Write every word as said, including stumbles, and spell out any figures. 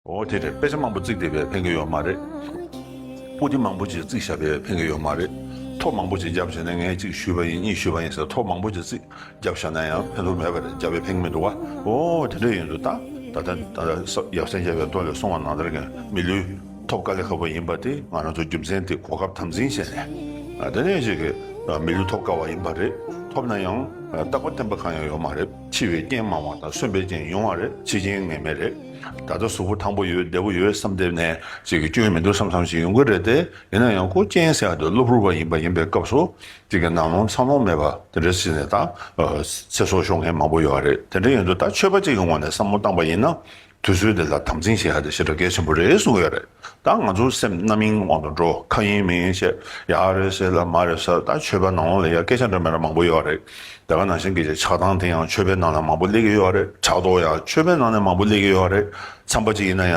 འོ་དེ་རེད། དཔེ་ཆ་མང་པོ་བརྩིགས་བསྡད་པས་ཕན་གྱི་ཡོད་མ་རེད། པོ་ཏི་མང་པོ་ཅིག་བརྩིགས་བཞག་པས་ཕན་གྱི་ཡོད་མ་རེད། ཐོ་མང་པོ་ཅིག་བརྒྱབ་བྱས་ནས་ངས་གཅིག་ཞུས་པ་ཡིན་གཉིས་ཞུས་པ་ཡིན་ཟེར་ཐོ་མང་པོ་ཅིག་བརྩིགས་བརྒྱབ་བཞག་ན་ཡང་ཕན་ཐོགས་མེད་པ་རེད། བརྒྱབ་པས་ཕན་གྱི་མི་འདུག་བ། འོ་དེ་འདྲ་ཡིན་དུས་ད་ད་ལྟ་ད་ལྟ་ས་ཡབ་སྲས་མཇལ་བའི་མདོ་ལས་གསུངས་པ་ནང་ལྟར་གྱི་མི་ལུས་ཐོབ་དཀའ་ལས་ཁག་པོ་ཡིན་པ་དེ་ང་རང་ཚོ་རྒྱུ་མཚན་དེ་གོ་སྐབས་དམ་འཛིན་བྱས་ནས་དེ་ནས་ཅིག་གི་མི་ལུས་ཐོབ་དཀའ་བ་ཡིན་པ་རེད། ཐོབ་ན་ཡང་རྟག་པ་བརྟན་པ་གང་ཡང་ཡོད་མ་རེད། འཆི་བའི་རྐྱེན་མང་བ་དང་གསོན་པའི་རྐྱེན་ཡོང་བ་རེད། འཆི་རྐྱེན་ངེས་མེད་རེད། ད་ལྟ་གཟུགས་པོ་ཐང་པོ་ཡོད་བདེ་པོ་ཡོད་བསམ་བསྡད་ནས་ཅིག་གི་སྐྱོན་མི་འདུག་བསམ་བསམ་ཞིག་ཡོང་གི་རེད་དེ། ཡིན་ན་ཡང་ཁོ་རྐྱེན་ཟེར་ཡ་དེ་གློ་བུར་བ་ཡིན་པ་ཡིན་པའི་སྐབས་སུ་ཅིག་གི་ནང་ལོང་ཚ་ལོང་མེད་པ་དེ་འདྲ་ཞིག་ནས་ད་ཚེ་སྲོག་ཤོར་མཁན་མང་པོ་ཡོད་རེད། དེ་འདྲ་ཡིན་དུས་ད་ཆོས་པ་ཅིག་གི་ངོས་ནས་བསམ་བློ་བཏང་པ་ཡིན་ན། དུས་ཚོད་འདི་ལ་དམ་འཛིན་བྱེད་ཡ་དེ་ཞེ་དྲག་གལ་ཆེན་པོ་རེད་གསུང་གི་ཡོད་རེད། ད་ང་ཚོ་སེམས་རྣམ་གཡེང་དབང་དུ་འགྲོ། ཁ་གཡེང་མིག་གཡེང་བྱས་ཡ་རེད་ཟེར་ལ་མ་རེད་ཟེར། ད་ཆོས་པ་ནང་ལོགས་ལ་ཡ་སྐད་ཆ་འདྲ་མི་འདྲ་མང་པོ་ཡོད་རེད། དེ་ག་ནང་བཞིན་གྱི་ཆགས་སྡང་དེ་ཡང་ཆོས་པའི་ནང་ལ་མང་པོ་སླེབས་ཀྱི་ཡོད་རེད། ཕྲག་དོག་ཡང་ཆོས་པའི་ནང་ནས་མང་པོ་སླེབས་ཀྱི་ཡོད་རེད། ཚན་པ་ཅིག་ཡིན་ན་